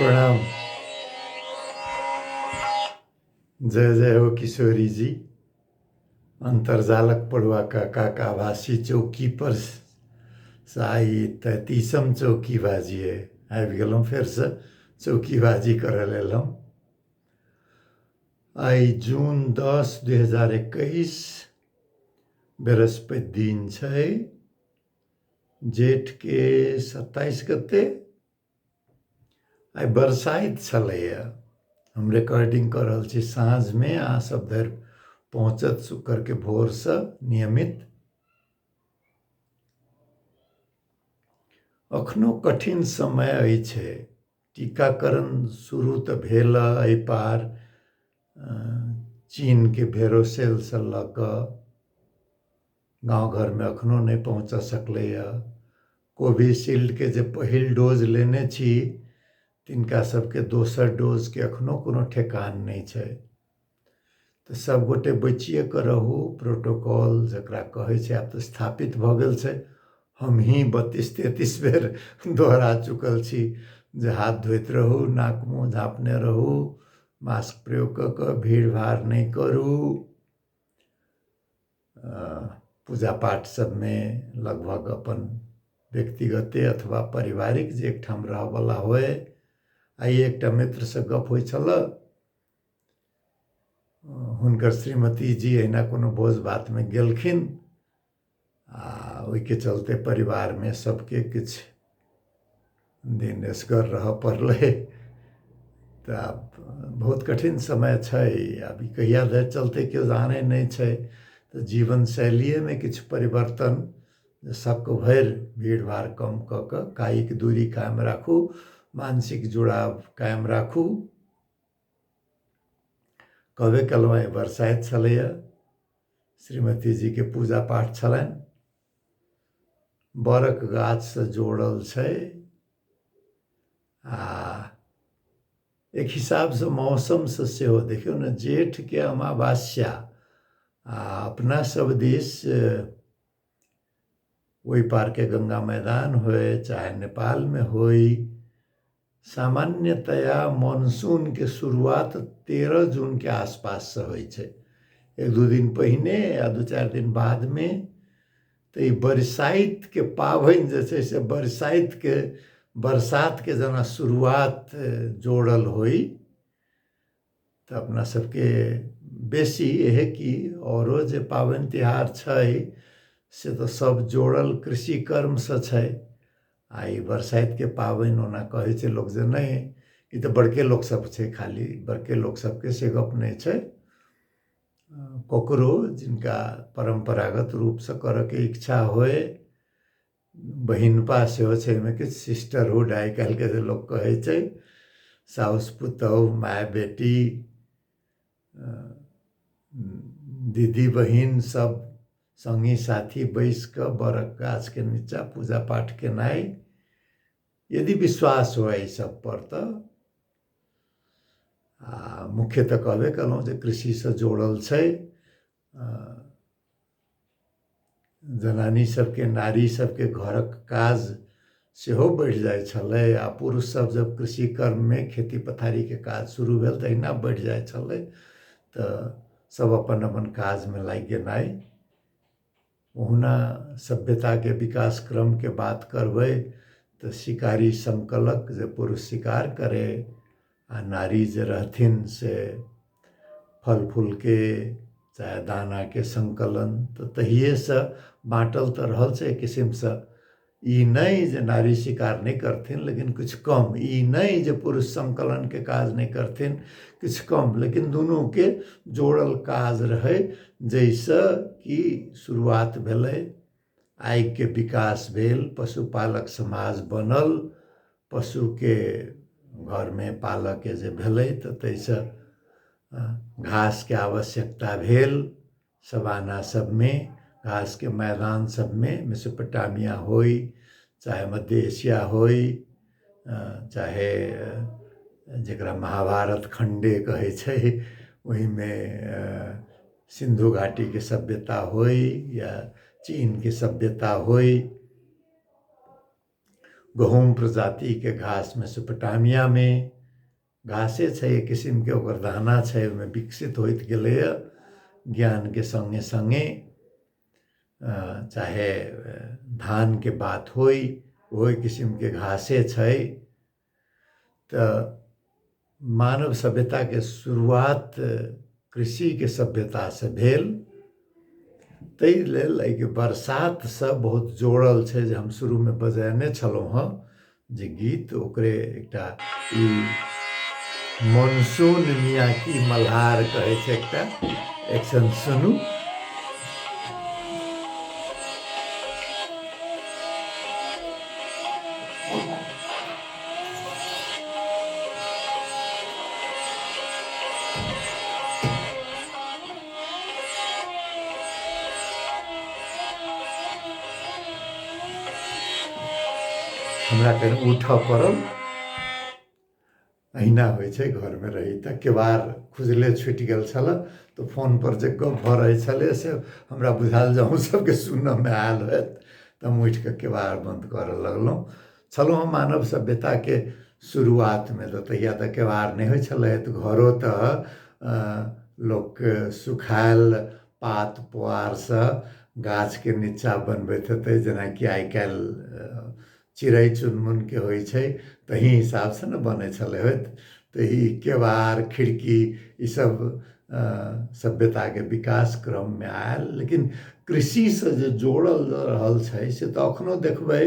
प्रणाम। जय जय हो किशोरी जी। अन्तर्जालक पढ़ुआ काकाक आभासी चौकी पर से आइ 33म चौकीबाजी अइ। आबि गेलहुँ फेरसँ चौकीबाजी करऽ लेल हम। आइ जून 10 2021 बृहस्पति दिन छै, जेठके 27 गते। आइ बरसाइत छलैए। हम रिकॉर्डिंग कऽ रहल छी साँझमे, अहाँ सब धरि पहुँचत शुक्रके भोरसँ नियमित। अखनो कठिन समय अछि। टीकाकरण शुरू तऽ भेल एहि पार चीनके भेरोसेलसँ लऽ कऽ गाँव घरमे एखनो नहि पहुँच सकलैए। कोविशील्डके जे पहिल डोज लेने छी तिनका सबके दोसर डोजके एखनो कोनो ठेकान नहि छै। तऽ सबगोटे बचिए कऽ रहू। प्रोटोकॉल जकरा कहै छै आब तऽ स्थापित भऽ गेल छै। हमही 32 33 बेर दोहरा चुकल छी जे हाथ धोइत रहू, नाक मुँह झाँपने रहू, मास्क प्रयोग कऽ कऽ भीड़ भाड़ नहि करू। पूजा पाठ सबमे लगभग अपन व्यक्तिगते अथवा पारिवारिक जे एकठाम रहऽवला होइ। आइ एकटा मित्रसँ गप होइ छल, हुनकर श्रीमती जी अहिना कोनो भोज भातमे गेलखिन आ ओहिके चलते परिवारमे सबके किछु दिन एसगर रहऽ पड़लै। तऽ आब बहुत कठिन समय छै। आब ई कहिया धरि चलतै केओ जानै नहि छै। तऽ जीवन शैलिएमे किछु परिवर्तन, सक भरि भीड़ भाड़ कम कऽ कऽ कायिक दूरी कायम राखू, मानसिक जुड़ाव कायम राखू। कहबे केलहुँ आइ बरसाइत छलैए, श्रीमती जीके पूजा पाठ छलनि, बरक गाछसँ जोड़ल छै आ एक हिसाबसँ मौसमसँ सेहो। देखियौ ने, जेठके अमावस्या आ अपना सब दिस ओहि पारके गंगा मैदान होय चाहे नेपालमे होय, सामान्यतया मानसूनके शुरुआत 13 जूनके आसपाससँ होइ छै, 1-2 दिन पहिने या 2-4 दिन बादमे। तऽ ई बरसाइतके पाबनि जे छै से बरसाइतके बरसातके जेना शुरुआत जोड़ल होइ। तऽ अपना सबके बेसी इहे कि औरो जे पाबनि तिहार छै से तऽ सब जोड़ल कृषि कर्मसँ छै। आ ई बरसाइतके पाबनि ओना कहै छै लोक जे नहि ई तऽ बड़के लोक सब छै, खाली बड़के लोक सबके, से गप नहि छै। ककरो जिनका परम्परागत रूपसँ करऽके इच्छा होइ, बहिनपा सेहो छै एहिमे, किछु सिस्टरहुड आइ काल्हिके जे लोक कहै छै, साउस पुतहु, माय बेटी, दीदी बहिन सब सङ्गी साथी बैस कऽ बरक गाछके नीचाँ पूजा पाठ केनाइ, यदि विश्वास हुए एहि सब पर तऽ। आ मुख्य तऽ कहबे केलहुँ जे कृषिसँ जोड़ल छै। जनानी सबके, नारी सबके घरक काज सेहो बढ़ि जाइ छलै आ पुरुष सब जब कृषि कर्ममे खेती पथारीके काज शुरू भेल तहिना बढ़ि जाइ छलै। तऽ सब अपन अपन काजमे लागि गेनाइ। ओहुना सभ्यताके विकास क्रमके बात करबै तऽ शिकारी संकलक जे पुरुष शिकार करे आ नारी जे रहथिन से फल फूलके चाहे दानाके संकलन, तऽ तहिएसँ बाँटल तऽ रहल छै एक किसिमसँ। ई नहि जे नारी शिकार नहि करथिन, लेकिन किछु कम। ई नहि जे पुरुष संकलनके काज नहि करथिन, किछु कम, लेकिन दुनूके जोड़ल काज रहै, जाहिसँ कि शुरुआत भेलै, आगिके विकास भेल, पशुपालक समाज बनल, पशुके घरमे पालऽके जे भेलै तऽ ताहिसँ घासके आवश्यकता भेल। सवाना सबमे, घासके मैदान सबमे, मेसोपोटामिया होइ चाहे मध्य एशिया होइ चाहे जकरा महाभारत खण्डे कहै छै ओहिमे सिन्धु घाटीके सभ्यता होइ या चीनके सभ्यता होइ, गहूँम प्रजातिके घास मेसोपोटामियामे घासे छै एक किसिमके, ओकर दाना छै, ओहिमे विकसित होइत गेलैए ज्ञानके सङ्गे सङ्गे। चाहे धानके बात होइ, ओहि किसिमके घासे छै। तऽ मानव सभ्यताके शुरुआत कृषिके सभ्यतासँ भेल, ताहि लेल एहिके बरसातसँ बहुत जोड़ल छै जे हम शुरूमे बजेने छलहुँ हँ जे गीत, ओकरे एकटा ई मानसून मियाँ की मल्हार कहै छै, एकटा एक्शन सुनू। हमरा कनि उठऽ पड़ल, अहिना होइ छै घरमे रही तऽ। केबाड़ खुजले छुटि गेल छल तऽ फोनपर जे गप भऽ रहल छलै से हमरा बुझायल जे अहूँ सबके सुनऽमे आयल होयत, तऽ हम उठिकऽ केबाड़ बन्द करऽ लगलहुँ। छलहुँ हम मानव सभ्यताके शुरुआतमे, तऽ तहिया तऽ केबाड़ नहि होइ छलै, तऽ घरो तऽ लोक सुखायल पात पुआरसँ गाछके नीचाँ बनबैत हेतै, जेनाकि आइ काल्हि चिड़ै चुनमुनके होइ छै तही हिसाबसँ ने बनै छलै होइत। तऽ ई केबाड़ खिड़की ईसब सभ्यताके विकास क्रममे आयल, लेकिन कृषिसँ जे जोड़ल रहल छै से तऽ एखनो देखबै।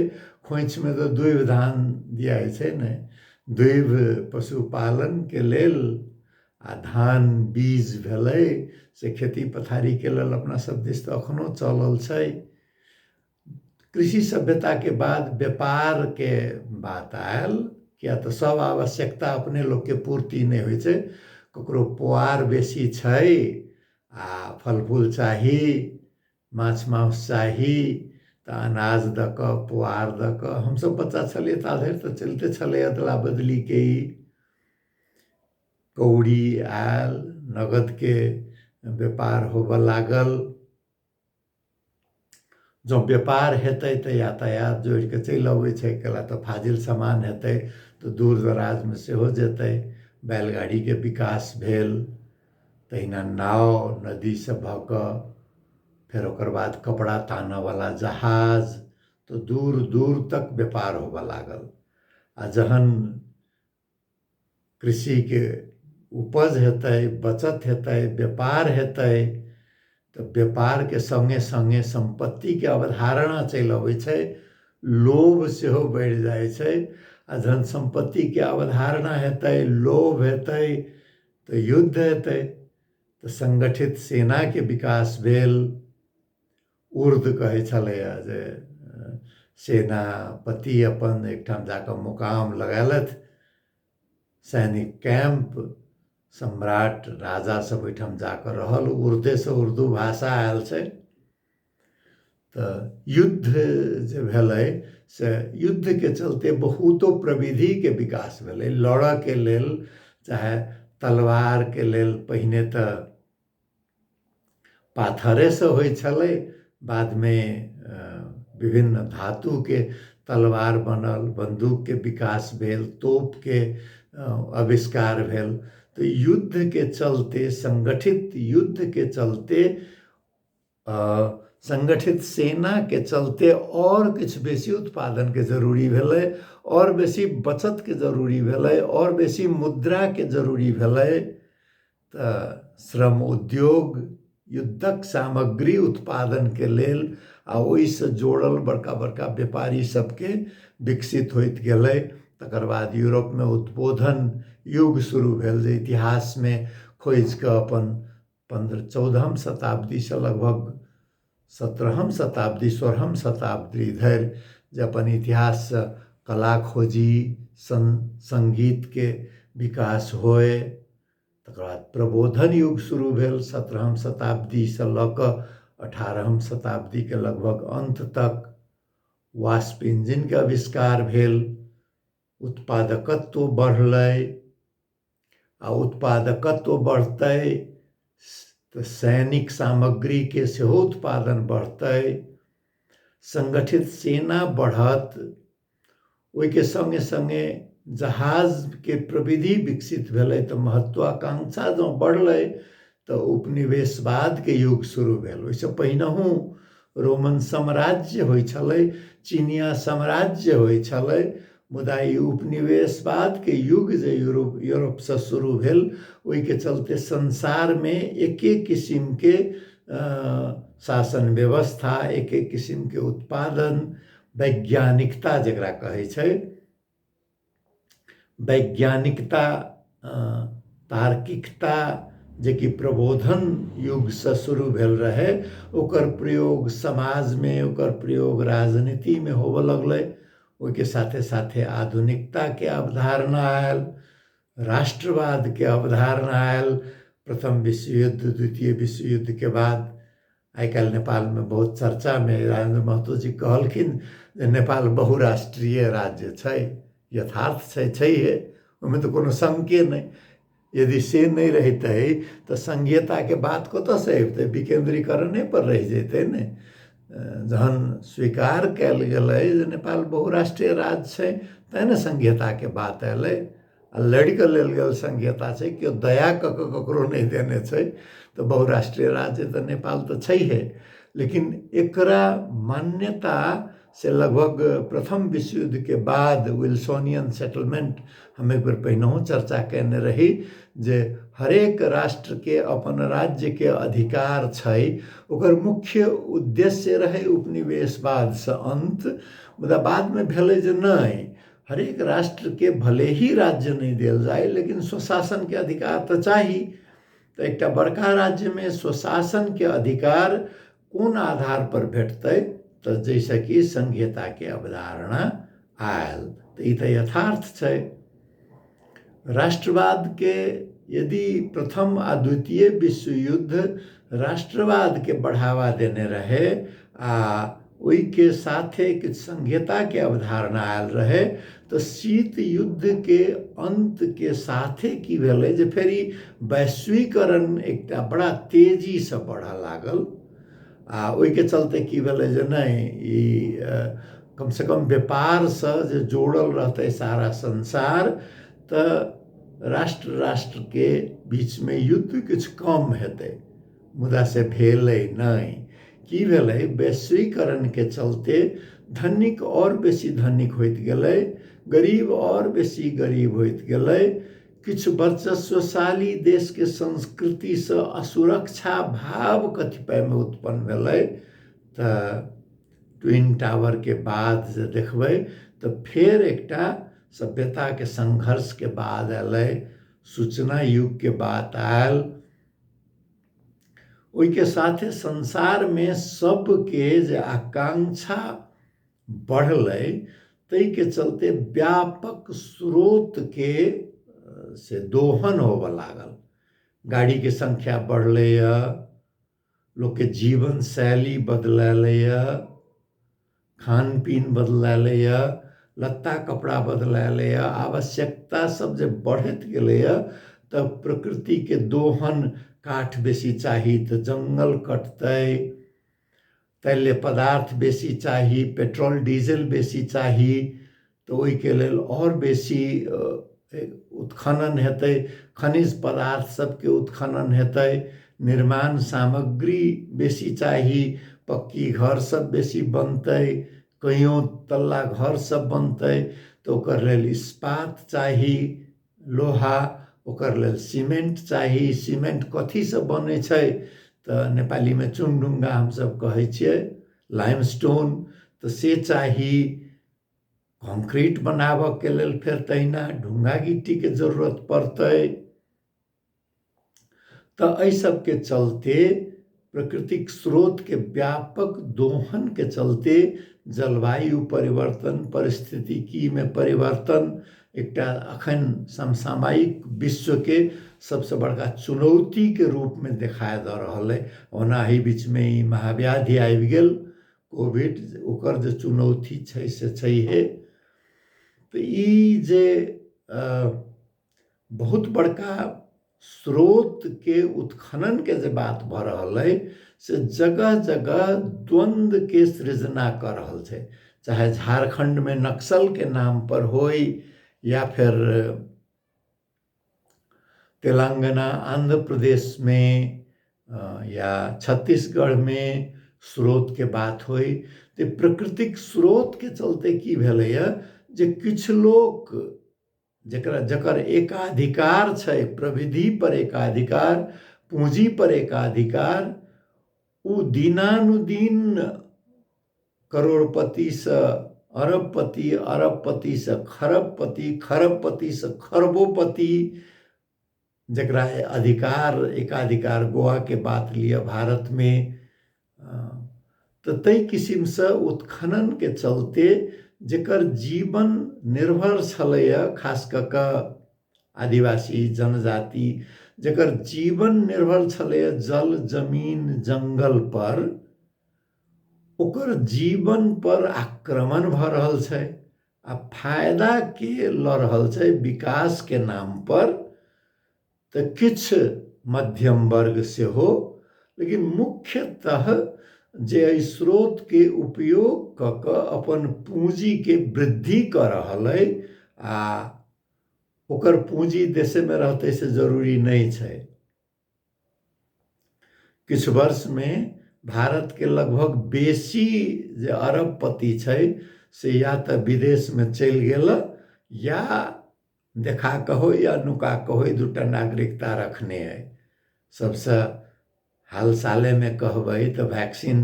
खोँइछमे तऽ दुभि धान दियाइ छै ने, दुभि पशुपालनके लेल आ धान बीज भेलै से खेती पथारीके लेल अपना सब दिस तऽ एखनो चलल छै। कृषि सभ्यताके बाद व्यापारके बात आयल, किया तऽ सब आवश्यकता अपने लोकके पूर्ति नहि होइ छै। ककरो पुआर बेसी छै आ फल फूल चाही, माछ मासु चाही, तऽ अनाज दऽ कऽ पुआर दऽ कऽ, हमसब बच्चा छलियै ता धरि तऽ चलिते छलै अदला बदलीके ई। कौड़ी आयल, नगदके व्यापार होबऽ लागल। जँ व्यापार हेतै तऽ यातायात जोड़ि कऽ चलि अबै छै, कैला तऽ फाजिल सामान हेतै तऽ दूर दराजमे सेहो जेतै। बैलगाड़ीके विकास भेल, तहिना नाव नदीसँ भऽ कऽ, फेर ओकर बाद कपड़ा तानऽवला जहाज, तऽ दूर दूर तक व्यापार होबऽ लागल। आ जहन कृषिके उपज हेतै, बचत हेतै, व्यापार हेतै, तऽ व्यापारके सङ्गे सङ्गे सम्पत्तिके अवधारणा चलि अबै छै, लोभ सेहो बढ़ि जाइ छै। आ जहन सम्पत्तिके अवधारणा हेतै, लोभ हेतै, तऽ युद्ध हेतै। तऽ सङ्गठित सेनाके विकास भेल। उर्द कहै छलैए जे सेनापति अपन एकठाम जाकऽ मुकाम लगेलथि, सैनिक कैम्प, सम्राट राजा सब ओहिठाम जाकऽ रहल। उर्देसँ उर्दू भाषा आयल छै। तऽ युद्ध जे भेलै से युद्धके चलते बहुतो प्रविधिके विकास भेलै लड़ऽके लेल, चाहे तलवारके लेल। पहिने तऽ पाथरेसँ होइ छलै, बादमे विभिन्न धातुके तलवार बनल, बन्दूकके विकास भेल, तोपके आविष्कार भेल। तऽ युद्धके चलते, सङ्गठित युद्धके चलते, सङ्गठित सेनाके चलते आओर किछु बेसी उत्पादनके जरूरी भेलै, आओर बेसी बचतके जरूरी भेलै, आओर बेसी मुद्राके जरूरी भेलै। तऽ श्रम उद्योग युद्धक सामग्री उत्पादनके लेल आ ओहिसँ जोड़ल बड़का बड़का व्यापारी सबके विकसित होइत गेलै। तकर बाद यूरोपमे उद्बोधन युग शुरू भेल, जे इतिहासमे खोजिकऽ अपन 15-14 शताब्दीसँ लगभग 17हम शताब्दी 16हम शताब्दी धरि जे अपन इतिहाससँ कला खोजी, सङ्गीतके विकास होइ। तकर बाद प्रबोधन युग शुरू भेल 17हम शताब्दीसँ लऽ कऽ 18हम शताब्दीके लगभग अन्त तक। वाष्प इंजिनके आविष्कार भेल, उत्पादकत्व बढ़लै, आ उत्पादकत्व बढ़तै तऽ सैनिक सामग्रीके सेहो उत्पादन बढ़तै, सङ्गठित सेना बढ़त, ओहिके सङ्गे सङ्गे जहाजके प्रविधि विकसित भेलै, तऽ महत्वाकांक्षा जँ बढ़लै तऽ उपनिवेशवादके युग शुरू भेल। ओहिसँ पहिनहुँ रोमन साम्राज्य होइ छलै, चीनिया साम्राज्य होइ छलै, मुदा ई उपनिवेशवादके युग जे यूरोपसँ शुरू भेल, ओहिके चलते संसारमे एके किसिमके शासन व्यवस्था, एके किसिमके उत्पादन, वैज्ञानिकता जकरा कहै छै, वैज्ञानिकता, तार्किकता जेकि प्रबोधन युगसँ शुरू भेल रहै, ओकर प्रयोग समाजमे, ओकर प्रयोग राजनीतिमे होबऽ लगलै। ओहिके साथे साथे आधुनिकताके अवधारणा आयल, राष्ट्रवादके अवधारणा आयल। प्रथम विश्वयुद्ध, द्वितीय विश्वयुद्धके बाद आइ काल्हि नेपालमे बहुत चर्चामे राजेन्द्र महतो जी कहलखिन जे नेपाल बहुराष्ट्रीय राज्य छै। यथार्थ छै, छैहे, ओहिमे तऽ कोनो शङ्के नहि। यदि से नहि रहितै तऽ संघीयताके बात कतऽसँ अबितै? विकेन्द्रीकरणे पर रहि जैतै ने। जहन स्वीकार कयल गेलै जे नेपाल बहुराष्ट्रीय राज्य छै, तैँ ने संघीयताके बात अयलै आ लड़ि कऽ लेल गेल संघीयता छै, केओ दया कऽ कऽ ककरो नहि देने छै। तऽ बहुराष्ट्रीय राज्य तऽ नेपाल तऽ छैहे, लेकिन एकरा मान्यता से लगभग प्रथम विश्वयुद्धके बाद विल्सोनियन सेटलमेंट, हम एक बेर पहिनहुँ चर्चा कयने रही जे हरेक राष्ट्रके अपन राज्यके अधिकार छै। ओकर मुख्य उद्देश्य रहै उपनिवेशवादसँ अन्त, मुदा बादमे भेलै जे नहि, हरेक राष्ट्रके भले ही राज्य नहि देल जाय, लेकिन स्वशासनके अधिकार तऽ चाही। तऽ एकटा बड़का राज्यमे स्वशासनके अधिकार कोन आधार पर भेटतै? तऽ जाहिसँ कि संघीयताके अवधारणा आयल। तऽ ई तऽ यथार्थ छै। राष्ट्रवादके यदि प्रथम आ द्वितीय विश्वयुद्ध राष्ट्रवादके बढ़ावा देने रहे आ ओहिके साथे किछु संघीयताके अवधारणा आयल रहै, तऽ शीत युद्धके अन्तके साथे की भेलै जे फेर ई वैश्वीकरण एकटा बड़ा तेजीसँ बढ़ऽ लागल आ ओहिके चलते की भेलै जे नहि, ई कमसँ कम व्यापारसँ जे जोड़ल रहतै सारा संसार, तऽ राष्ट्र राष्ट्रके बीचमे युद्ध किछु कम हेतै। मुदा से भेलै नहि। की भेलै? वैश्वीकरणके चलते धनिक आओर बेसी धनिक होइत गेलै, गरीब आओर बेसी गरीब होइत गेलै। किछु वर्चस्वशाली देशके संस्कृतिसँ असुरक्षा भाव कतिपयमे उत्पन्न भेलै। तऽ ट्विन टावरके बाद जे देखबै तऽ फेर एकटा सभ्यताके संघर्षके बाद एलै, सूचना युगके बात आयल। ओहिके साथे संसारमे सबके जे आकांक्षा बढ़लै, ताहिके चलते व्यापक स्रोतके से दोहन होबऽ लागल। गाड़ीके संख्या बढ़लैए, लोकके जीवन शैली बदलैए, खान पीन बदलैए, लत्ता कपड़ा बदलैए, आवश्यकता सब जे बढ़ैत गेलैए, तऽ प्रकृतिके दोहन, काठ बेसी चाही तऽ जङ्गल कटतै, तैल्य पदार्थ बेसी चाही, पेट्रोल डीजल बेसी चाही, तऽ ओहिके लेल आओर बेसी उत्खनन हेतै, खनिज पदार्थ सबके उत्खनन हेतै, निर्माण सामग्री बेसी चाही, पक्की घर सब बेसी बनतै, कहियो तल्ला घर सब बनतै, तऽ ओकर लेल इस्पात चाही, लोहा, ओकर लेल सीमेंट चाही। सीमेंट कथीसँ बनै छै? तऽ नेपालीमे चुनडुङ्गा हमसब कहै छियै, लाइमस्टोन, तऽ से चाही। कंक्रीट बनाबऽके लेल फेर तहिना ढुङ्गा गिट्टीके जरूरत पड़तै। तऽ एहि सबके चलते, प्राकृतिक स्रोतके व्यापक दोहनके चलते जलवायु परिवर्तन, परिस्थितिकीमे परिवर्तन एकटा अखन समसामयिक विश्वके सबसँ बड़का चुनौतीके रूपमे देखाय दऽ रहल अइ। ओना एहि बीचमे ई महाव्याधि आबि गेल कोविड, ओकर जे चुनौती छै से छैहे। तऽ ई जे बहुत बड़का स्रोतके उत्खननके जे बात भऽ रहल अइ, से जगह जगह द्वन्द्वके सृजना कऽ रहल छै। चाहे झारखण्डमे नक्सलके नामपर होइ या फेर तेलंगाना आन्ध्र प्रदेशमे या छत्तीसगढ़मे स्रोतके बात होइ, तऽ प्रकृतिक स्रोतके चलते की भेलैए जे किछु लोक जकरा जकर एकाधिकार छै, प्रविधि पर एकाधिकार, पूँजी पर एकाधिकार, ओ दिनानुदिन करोड़पतिसँ अरबपति, अरबपतिसँ खरबपति, खरबपतिसँ खरबोपति, जकरा अधिकार एकाधिकार गोवाके बात लिअ भारतमे, तऽ ताहि किसिमसँ उत्खननके चलते जकर जीवन निर्भर छलैए, खास कऽ कऽ आदिवासी जनजाति जकर जीवन निर्भर छलैए जल जमीन जङ्गल पर, ओकर जीवन पर आक्रमण भऽ रहल छै आ फायदा के लऽ रहल छै विकासके नाम पर। तऽ किछु मध्यम वर्ग सेहो, लेकिन मुख्यतः जे एहि स्रोतके उपयोग कऽ कऽ अपन पूँजीके वृद्धि कऽ रहल अइ, आ ओकर पूँजी देशेमे रहतै से जरूरी नहि छै। किछु वर्षमे भारतके लगभग बेसी जे अरबपति छै से या तऽ विदेशमे चलि गेल या देखा कऽ होइ या नुका कऽ होइ दूटा नागरिकता रखने अइ। सबसँ हाल सालेमे कहबै तऽ वैक्सीन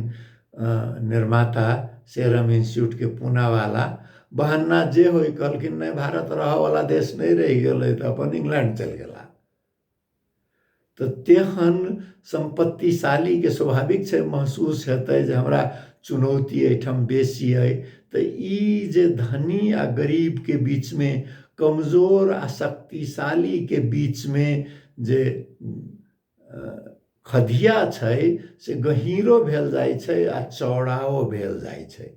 निर्माता सेरम इंस्टीट्यूटके पूनावाला बहन्ना जे होइ कहलखिन नहि भारत रहऽवला देश नहि रहि गेलै तऽ अपन इंग्लैंड चलि गेला। तऽ तेहन सम्पत्तिशालीके स्वाभाविक छै महसूस हेतै जे हमरा चुनौती एहिठाम बेसी अइ। तऽ ई जे धनी आ गरीबके बीचमे, कमजोर आ शक्तिशालीके बीचमे जे खधिया छै से गहीँरो भेल जाइ छै आ चौड़ाओ भेल जाइ छै।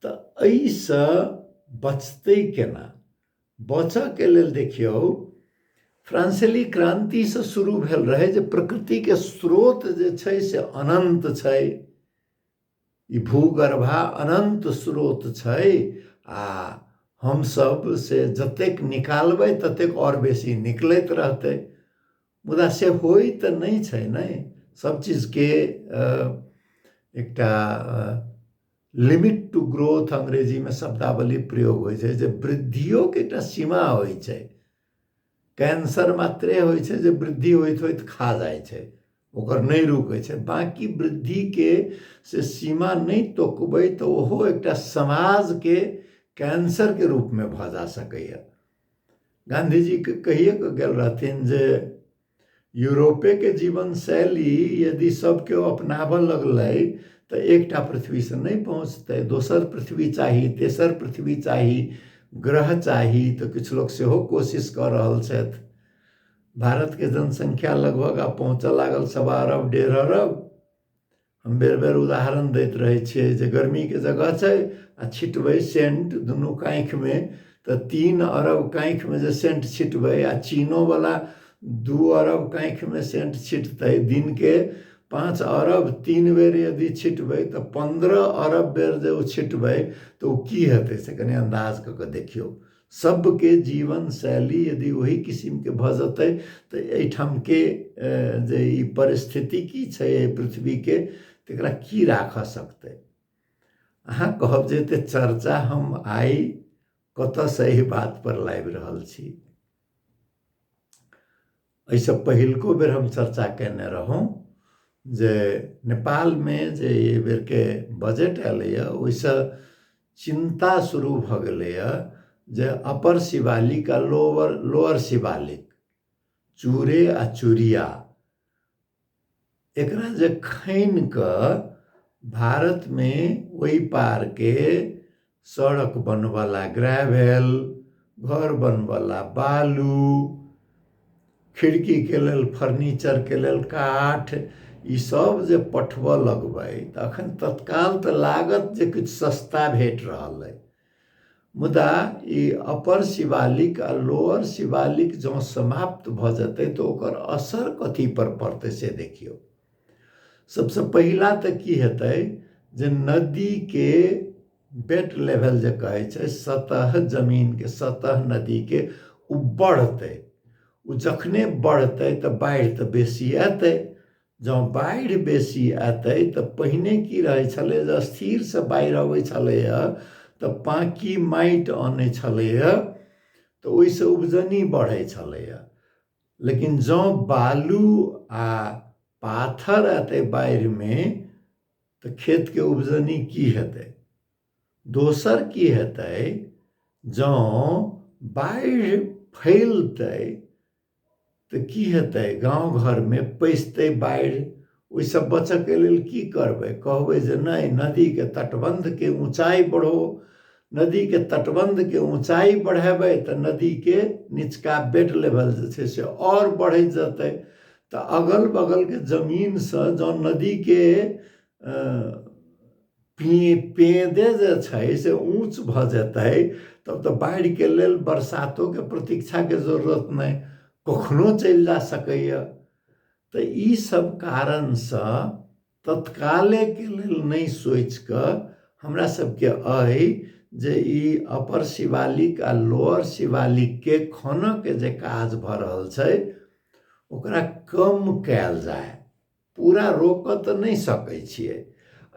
तऽ एहिसँ बचतै केना? बचऽके लेल देखियौ फ्रांसेली क्रान्तिसँ शुरू भेल रहै जे प्रकृतिके स्रोत जे छै से अनन्त छै, ई भूगर्भा अनन्त स्रोत छै आ हमसब से जतेक निकालबै ततेक आओर बेसी निकलैत रहतै। मुदा से होइ तऽ नहि छै ने, सब चीजके एकटा लिमिट टू ग्रोथ अंग्रेजीमे शब्दावली प्रयोग होइ छै जे वृद्धियोके एकटा सीमा होइ छै। कैंसर मात्रे होइ छै जे वृद्धि होइत होइत खा जाइ छै, ओकर नहि रुकै छै। बाँकी वृद्धिके से सीमा नहि तोकबै तऽ ओहो एकटा समाजके कैंसरके रूपमे भऽ जा सकैए। गाँधीजीके कहिए कऽ गेल रहथिन जे यूरोपेके जीवन शैली यदि सब केओ अपनाबऽ लगलै तऽ एकटा पृथ्वीसँ नहि पहुँचतै, दोसर पृथ्वी चाही, तेसर पृथ्वी चाही, ग्रह चाही। तऽ किछु लोक सेहो कोशिश कऽ रहल छथि। भारतके जनसंख्या लगभग आब पहुँचऽ लागल 1.25 अरब, 1.5 अरब। हम बेर बेर उदाहरण दैत रहै छियै जे गर्मीके जगह छै आ छिटबै सेंट दुनू काँखिमे तऽ 3 अरब काँखिमे जे सेंट छिटबै आ चीनोवला 2 अरब काँखिमे सेंट छिटतै, दिनके 5 अरब 3 बेर यदि छिटबै तऽ 15 अरब बेर जे ओ छिटबै तऽ ओ की हेतै से कनि अन्दाज कऽ कऽ देखियौ। सबके जीवन शैली यदि ओही किसिमके भऽ जेतै तऽ एहिठामके जे ई परिस्थितिकी छै एहि पृथ्वीके तकरा की राखऽ सकतै? अहाँ कहब जे एते चर्चा हम आइ कतऽसँ एहि बातपर लाबि रहल छी। एहिसँ पहिलको बेर हम चर्चा कयने रहौँ जे नेपालमे जे एहि बेरके बजट एलैए ओहिसँ चिन्ता शुरू भऽ गेलैए जे अपर शिवालिक आ लोअर शिवालिक, चूरे आ चूरिया, एकरा जे खनि कऽ भारतमे ओहि पारके सड़क बनबऽला ग्रेवेल, घर बनबऽला बालू, खिड़कीके लेल फर्नीचरके लेल काठ, ईसब जे पठबऽ लगबै तऽ अखन तत्काल तऽ लागत जे किछु सस्ता भेट रहल अइ, मुदा ई अपर शिवालिक आ लोअर शिवालिक जँ समाप्त भऽ जेतै तऽ ओकर असर कथी पर पड़तै से देखियौ। सबसँ पहिला तऽ की हेतै जे नदीके बेड लेवल जे कहै छै, सतह जमीनके, सतह नदीके, ओ बढ़तै। ओ जखने बढ़तै तऽ बाढ़ि तऽ बेसी एतै। जँ बाढ़ि बेसी एतै तऽ पहिने की रहै छलै जे स्थिरसँ बाढ़ि अबै छलैए तऽ पाँकी माटि अनै छलैए, तऽ ओहिसँ उपजनी बढ़ै छलैए। लेकिन जँ बालू आ पाथर एतै बाढ़िमे तऽ खेतके उपजनी की हेतै? दोसर की हेतै, जँ बाढ़ि फैलतै तऽ की हेतै? गाँव घरमे पैसतै बाढ़ि। ओहिसँ बचऽके लेल की करबै? कहबै जे नहि, नदीके तटबन्धके ऊँचाइ बढ़ो। नदीके तटबन्धके ऊँचाइ बढ़ेबै तऽ नदीके निचका बेड लेवल जे छै से आओर बढ़ैत जेतै। तऽ अगल बगलके जमीनसँ जँ नदीके पेदे जे छै से ऊँच भऽ जेतै, तब तऽ बाढ़िके लेल बरसातोके प्रतीक्षाके जरूरत नहि, कखनो चलि जा सकैए। तऽ ईसब कारणसँ तत्कालेके लेल नहि सोचिकऽ हमरा सबके अइ जे ई अपर शिवालिक आ लोअर शिवालिकके खनऽके जे काज भऽ रहल छै ओकरा कम कयल जाय। पूरा रोकऽ तऽ नहि सकै छियै,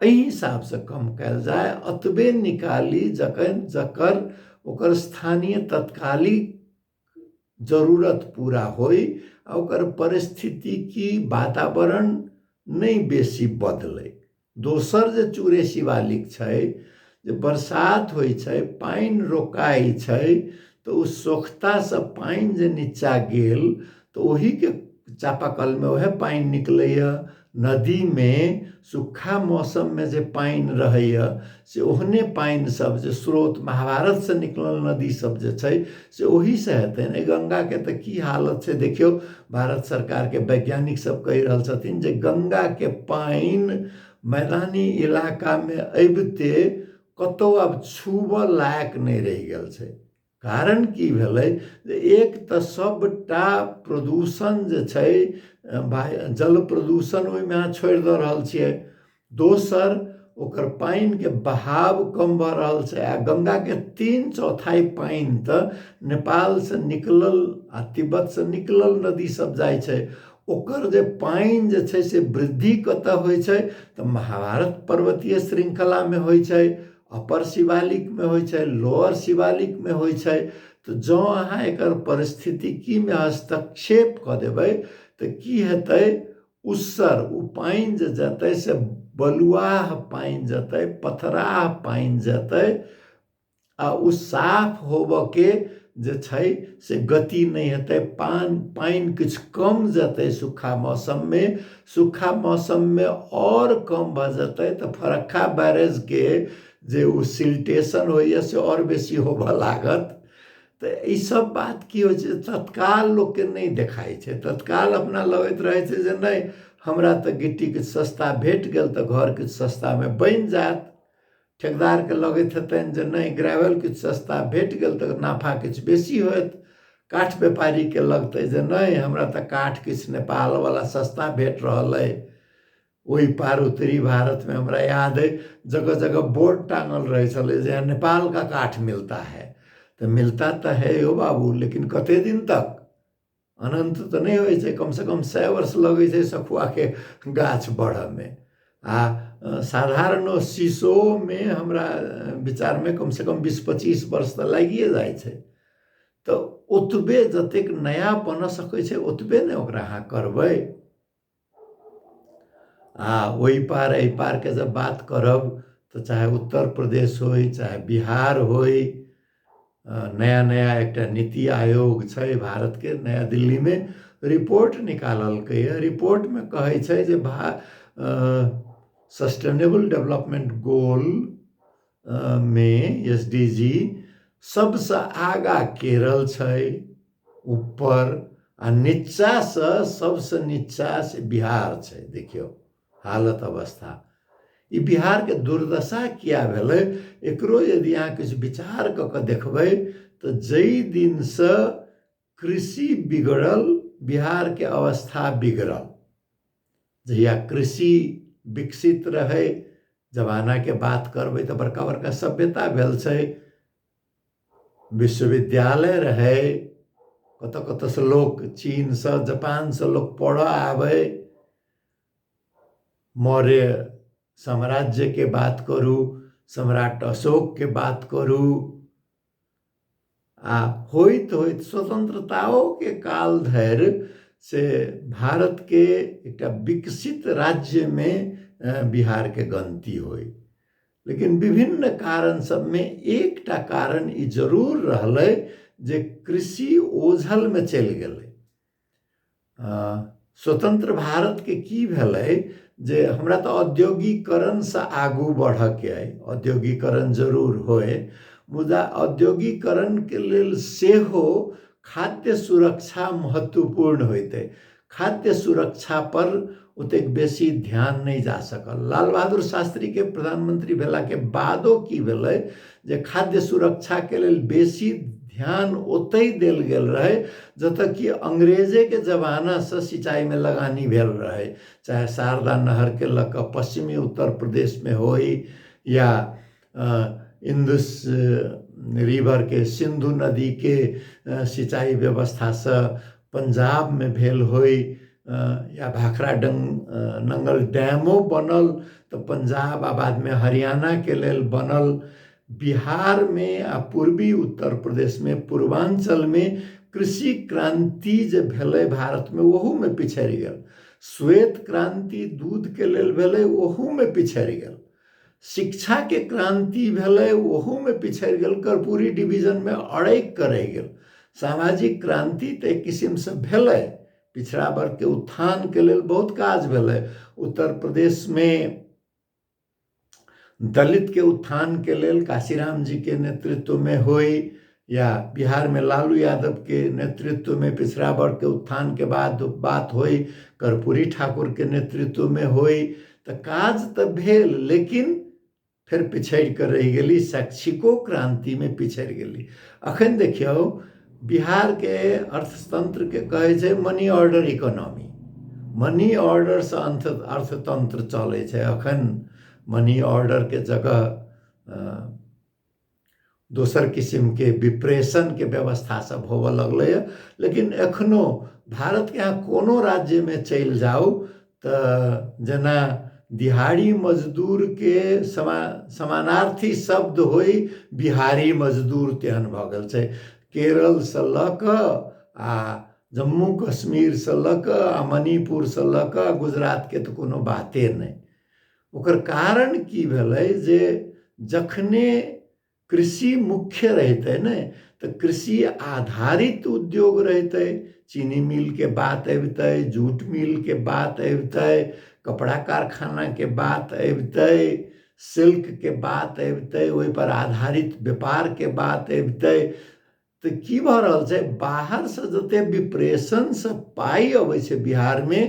एहि हिसाबसँ कम कयल जाय, एतबे निकाली जखन जकर ओकर स्थानीय तत्कालिक जरूरत पूरा होइ आ ओकर परिस्थितिकी वातावरण नहि बेसी बदलै। दोसर जे चूरे शिवालिक छै, जे बरसात होइ छै, पानि रोकाइ छै, तऽ ओ सोख्तासँ पानि जे नीचा गेल तऽ ओहीके चापाकलमे उएह पानि निकलैए। नदीमे सूखा मौसममे जे पानि रहैए से ओहने पानि सब जे स्रोत महाभारतसँ निकलल नदी सब जे छै से ओहीसँ हेतै ने। गङ्गाके तऽ की हालत छै देखियौ, भारत सरकारके वैज्ञानिक सब कहि रहल छथिन जे गङ्गाके पानि मैदानी इलाकामे अबिते कतहु आब छूबऽ लायक नहि रहि गेल छै। कारण की भेलै जे एक तऽ सबटा प्रदूषण जे छै, जल प्रदूषण ओहिमे अहाँ छोड़ि दऽ रहल छियै। दोसर ओकर पानिके बहाव कम भऽ रहल छै। आ गङ्गाके 3/4 पानि तऽ नेपालसँ निकलल आ तिब्बतसँ निकलल नदी सब जाइ छै। ओकर जे पानि जे छै से वृद्धि कतऽ होइ छै तऽ महाभारत पर्वतीय श्रृङ्खलामे होइ छै, अपर शिवालिकमे होइ छै, लोअर शिवालिकमे होइ छै। तऽ जँ अहाँ एकर परिस्थितिकीमे हस्तक्षेप कऽ देबै तऽ की हेतै? उसर ओ पानि जे जेतै से बलुआह पानि जेतै, पथराह पानि जेतै आ ओ साफ होबऽके जे छै से गति नहि हेतै। पानि किछु कम जेतै सूखा मौसममे, सूखा मौसममे आओर कम भऽ जेतै तऽ फरक्का बैरेजके जे ओ सिल्टेशन होइए से आओर बेसी होबऽ लागत। तऽ ईसब बात की होइ छै, तत्काल लोकके नहि देखाइ छै। तत्काल अपना लगैत रहै छै जे नहि, हमरा तऽ गिट्टी किछु सस्ता भेट गेल तऽ घर किछु सस्तामे बनि जायत। ठेकेदारके लगैत हेतनि जे नहि, ग्रेवल किछु सस्ता भेट गेल तऽ नाफा किछु बेसी होयत। काठ व्यापारीके लगतै जे नहि, हमरा तऽ काठ किछु नेपालवला सस्ता भेट रहल अइ। ओहि पार उत्तरी भारतमे हमरा याद अइ जगह जगह बोर्ड टाँगल रहै छलै जे यहाँ नेपाल का काठ मिलता है। तऽ मिलता तऽ है यौ बाबू, लेकिन कते दिन तक? अनन्त तऽ नहि होइ छै, कमसँ कम 100 वर्ष लगै छै सखुआके गाछ बढ़ऽमे। आ साधारणो शीशोमे हमरा विचारमे कमसँ कम 20-25 वर्ष तऽ लागिए जाइ छै। तऽ ओतबे जतेक नया बनऽ सकै छै ओतबे ने ओकरा अहाँ करबै। आ ओहि पार एहि पारके जब बात करब तऽ चाहे उत्तर प्रदेश होइ चाहे बिहार होइ, नया नया एकटा नीति आयोग छै भारतके नया दिल्लीमे, रिपोर्ट निकाललकैए। रिपोर्टमे कहै छै जे सस्टेनेबल डेवलपमेंट गोल मे SDG सबसँ आगा केरल छै ऊपर, आ नीचासँ सबसँ नीचा से बिहार छै। देखियौ हालत अवस्था, ई बिहारके दुर्दशा किया भेलै, एकरो यदि अहाँ किछु विचार कऽ कऽ देखबै तऽ जाहि दिनसँ कृषि बिगड़ल बिहारके अवस्था बिगड़ल। जहिया कृषि विकसित रहै, जमानाके बात करबै तऽ बड़का बड़का सभ्यता भेल छै, विश्वविद्यालय रहै, कतऽ कतऽसँ लोक चीनसँ जापानसँ लोक पढ़ऽ आबै। मौर्य साम्राज्यके बात करू, सम्राट अशोकके बात करू, आ होइत होइत स्वतंत्रताओके काल धरि से भारतके एकटा विकसित राज्यमे बिहारके गनती होइ। लेकिन विभिन्न कारण सबमे एकटा कारण ई जरूर रहलै जे कृषि ओझलमे चलि गेलै। स्वतंत्र भारतके की भेलै जे हमरा तऽ औद्योगिकरणसँ आगू बढ़ऽके अइ, औद्योगिकरण जरूर होइ, मुदा औद्योगिकरणके लेल सेहो खाद्य सुरक्षा महत्वपूर्ण होइतै। खाद्य सुरक्षा पर ओतेक बेसी ध्यान नहि जा सकल। लाल बहादुर शास्त्रीके प्रधानमंत्री भेलाके बादो की भेलै जे खाद्य सुरक्षाके लेल बेसी ध्यान ओतहि देल गेल रहै जतऽ कि अंग्रेजेके जमानासँ सिंचाइमे लगानी भेल रहै, चाहे शारदा नहरके लऽ कऽ पश्चिमी उत्तर प्रदेशमे होइ या इन्दुस रिवरके सिन्धु नदीके सिंचाइ व्यवस्थासँ पंजाबमे भेल होइ या भाखड़ा नंगल डैमो बनल तऽ पंजाब आ बादमे हरियाणाके लेल बनल। बिहारमे आ पूर्वी उत्तर प्रदेशमे पूर्वाञ्चलमे कृषि क्रान्ति जे भेलै भारतमे ओहूमे पिछड़ि गेल। श्वेत क्रान्ति दूधके लेल भेलै ओहूमे पिछड़ि गेल। शिक्षाके क्रान्ति भेलै ओहूमे पिछड़ि गेल, कर्पूरी डिवीजनमे अड़कि कऽ रहि गेल। सामाजिक क्रान्ति तऽ एक किसिमसँ भेलै, पिछड़ा वर्गके उत्थानके लेल बहुत काज भेलै। उत्तर प्रदेशमे दलितके उत्थानके लेल काशीराम जीके नेतृत्वमे होइ या बिहारमे लालू यादवके नेतृत्वमे पिछड़ा वर्गके उत्थानके बाद बात होइ, कर्पूरी ठाकुरके नेतृत्वमे होइ, तऽ काज तऽ भेल लेकिन फेर पिछड़ि कऽ रहि गेली। शैक्षिको क्रान्तिमे पिछड़ि गेली। अखन देखियौ बिहारके अर्थतंत्रके कहै छै मनी ऑर्डर इकोनॉमी, मनी ऑर्डरसँ अर्थतंत्र चलै छै। अखन मनी ऑर्डरके जगह दोसर किसिमके विप्रेषणके व्यवस्था सब होबऽ लगलैए, लेकिन एखनो भारतके अहाँ कोनो राज्यमे चलि जाउ तऽ जेना दिहाड़ी मजदूरके समानार्थी शब्द होइ बिहारी मजदूर तेहन भऽ गेल छै। केरलसँ लऽ कऽ आ जम्मू कश्मीरसँ लऽ कऽ आ मणिपुरसँ लऽ कऽ गुजरातके तऽ कोनो बाते नहि। ओकर कारण की भेलै जे जखने कृषि मुख्य रहितै ने तऽ कृषि आधारित उद्योग रहितै, चीनी मिलके बात अबितै, जूट मिलके बात अबितै, कपड़ा कारखानाके बात अबितै, सिल्कके बात अबितै, ओहिपर आधारित व्यापारके बात अबितै। तऽ की भऽ रहल छै, बाहरसँ जते विप्रेषणसँ पाइ अबै छै बिहारमे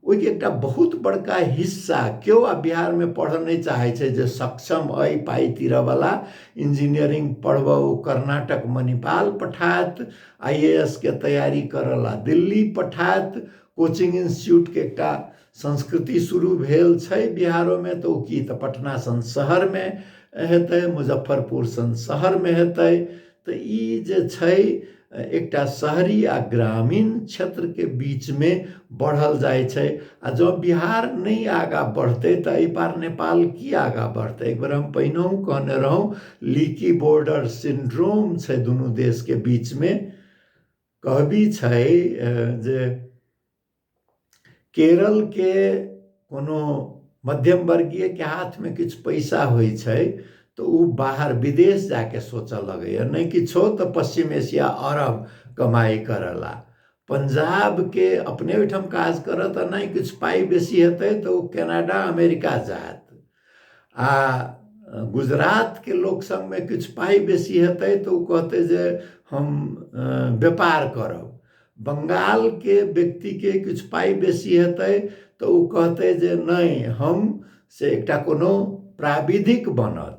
ओहिके एकटा बहुत बड़का हिस्सा केओ आब बिहारमे पढ़ऽ नहि चाहै छै जे सक्षम अइ पाइ तीरऽवला। इंजीनियरिंग पढ़बऽ ओ कर्नाटक मणिपाल पठायत, IAS के तैयारी करऽ ला दिल्ली पठायत। कोचिंग इंस्टीट्यूटके एकटा संस्कृति शुरू भेल छै बिहारोमे, तऽ ओ की तऽ पटना सन शहरमे हेतै, मुजफ्फरपुर सन शहरमे हेतै। तऽ ई जे छै एकटा शहरी आ ग्रामीण क्षेत्रके बीचमे बढ़ल जाइ छै। आ जँ बिहार नहि आगाँ बढ़तै तऽ एहि पार नेपाल की आगाँ बढ़तै। एक बेर हम पहिनहुँ कहने रहौँ लीकी बॉर्डर सिंड्रोम छै दुनू देशके बीचमे। कहबी छै जे केरलके कोनो मध्यम वर्गीयके हाथमे किछु पैसा होइ छै तऽ ओ बाहर विदेश जाके सोचऽ लगैए, नहि किछो तऽ पश्चिम एशिया अरब कमाइ करला। पंजाबके अपने ओहिठाम काज करत आ नहि किछु पाइ बेसी हेतै तऽ ओ कनाडा अमेरिका जायत। आ गुजरातके लोक सबमे किछु पाइ बेसी हेतै तऽ ओ कहतै जे हम व्यापार करब। बंगालके व्यक्तिके किछु पाइ बेसी हेतै तऽ ओ कहतै जे नहि हम से एकटा कोनो प्राविधिक बनत।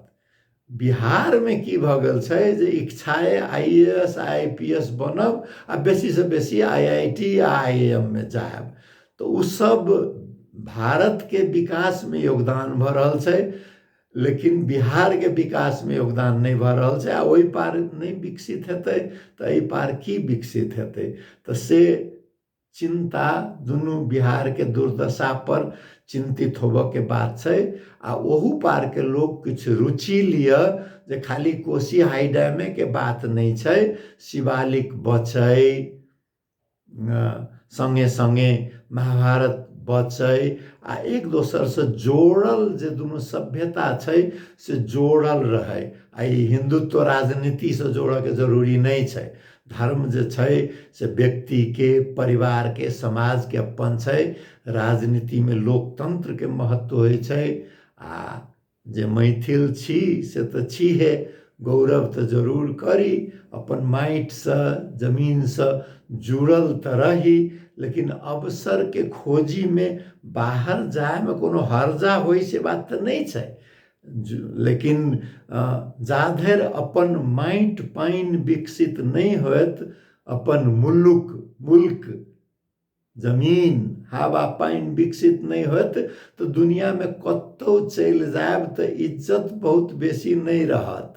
बिहारमे की भऽ गेल छै जे इच्छाए IAS IPS बनब आ बेसीसँ बेसी IIT आ IIM मे जायब, तऽ ओ सब भारतके विकासमे योगदान भऽ रहल छै। लेकिन बिहारके विकासमे योगदान नहि भऽ रहल छै। आ ओहि पार नहि विकसित हेतै तऽ एहि पार की विकसित हेतै? तऽ से चिन्ता दुनू बिहारके दुर्दशा पर चिन्तित होबऽके बात छै। आ ओहू पारके लोक किछु रुचि लिअ जे खाली कोसी हाई डैमेके बात नहि छै, शिवालिक बचै, सङ्गे सङ्गे महाभारत बचै आ एक दोसरसँ जोड़ल जे दुनू सभ्यता छै से जोड़ल रहै। आ ई हिन्दुत्व राजनीतिसँ जोड़ऽके जरूरी नहि छै। धर्म जे छै से व्यक्तिके, परिवारके, समाजके अपन छै। राजनीतिमे लोकतन्त्रके महत्व होइ छै। आ जे मैथिल छी से तऽ छीहे, गौरव तऽ जरूर करी, अपन माटिसँ जमीनसँ जुड़ल तऽ रही, लेकिन अवसरके खोजीमे बाहर जायमे कोनो हर्जा होइ से बात तऽ नहि छै। लेकिन जाधरि अपन माटि पानि विकसित नहि होयत, अपन मुलुक मुल्क जमीन हवा पानि विकसित नहि होयत तऽ दुनिआँमे कतहु चलि जायब तऽ इज्जत बहुत बेसी नहि रहत।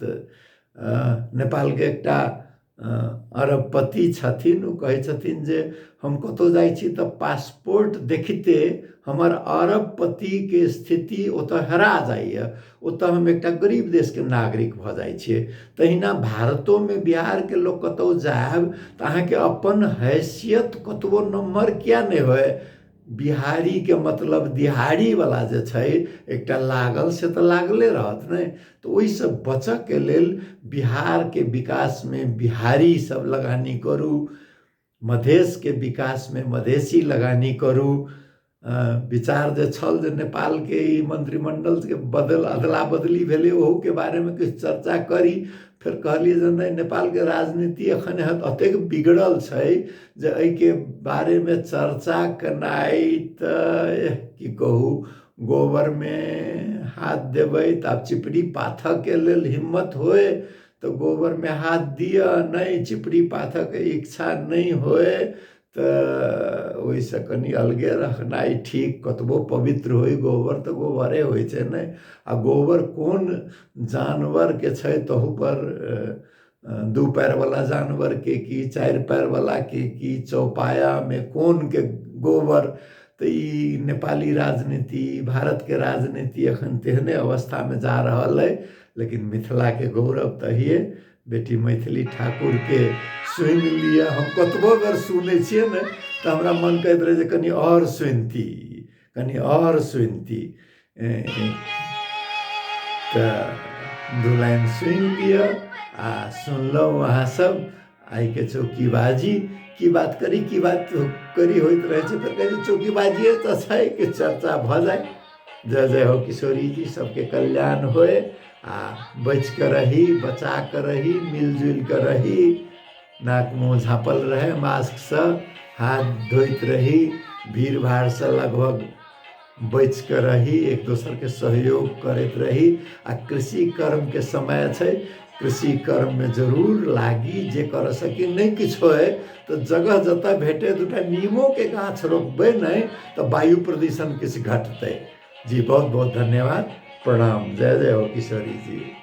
नेपालके एकटा अरबपति छथिन, ओ कहै छथिन जे हम कतहु जाइ छी तऽ पासपोर्ट देखिते हमर अरबपतिके स्थिति ओतऽ हेरा जाइए, ओतऽ हम एकटा गरीब देशके नागरिक भऽ जाइ छियै। तहिना भारतोमे बिहारके लोक कतहु जायब तऽ अहाँके अपन हैसियत कतबो नम्हर किया नहि होय, बिहारीके मतलब दिहाड़ीवला जे छै एकटा लागल से तऽ लागले रहत ने। तऽ ओहिसँ बचऽके लेल बिहारके विकासमे बिहारी सब लगानी करू, मधेशके विकासमे मधेशी लगानी करू। विचार जे छल जे नेपालके ई मंत्रिमंडलके बदल अदला बदली भेलै ओहूके बारेमे किछु चर्चा करी, फेर कहलियै जे नहि, नेपालके राजनीति एखन एतेक बिगड़ल छै जे एहिके बारेमे चर्चा केनाइ तऽ की कहू, गोबरमे हाथ देबै तऽ आब चिपड़ी पाथऽके लेल हिम्मत होय तऽ गोबरमे हाथ दिअ, नहि चिपड़ी पाथऽके इच्छा नहि होय तऽ ओहिसँ कनि अलगे रखनाइ ठीक। कतबो पवित्र होइ गोबर तऽ गोबरे होइ छै ने। आ गोबर कोन जानवरके छै तहूपर दू पैरवला जानवरके की, चारि पैरवलाके की, चौपायामे कोनके गोबर। तऽ ई नेपाली राजनीति, भारतके राजनीति एखन तेहने अवस्थामे जा रहल अइ। लेकिन मिथिलाके गौरव तऽ हइए, बेटी मैथिली ठाकुरके सुनि लिअ। हम कतबो बेर सुनै छियै ने तऽ हमरा मन कहैत रहै जे कनि आओर सुनिती, कनि आओर सुनिती। तऽ दू लाइन सुनि लिअ। आ सुनलहुँ अहाँ सब आइके चौकीबाजी, की बात करी की बात करी होइत रहै छै, फेर कहै छै चौकीबाजिए तऽ छै कि चर्चा भऽ जाय। जय जय हो किशोरी जी, सबके कल्याण होय आ बचि कऽ रही, बचा कऽ रही, मिलजुलि कऽ रही, नाक मुँह झाँपल रहै मास्कसँ, हाथ धोइत रही, भीड़ भाड़सँ लगभग बचि कऽ रही, एक दोसरके सहयोग करैत रही। आ कृषि कर्मके समय छै, कृषि कर्ममे जरूर लागी, जे करऽ सकी। नहि किछु होय तऽ जगह जतऽ भेटै दूटा नीमोके गाछ रोपबै ने तऽ वायु प्रदूषण किछु घटतै। जी बहुत बहुत धन्यवाद, प्रणाम, जय जय हो किशोरी जी।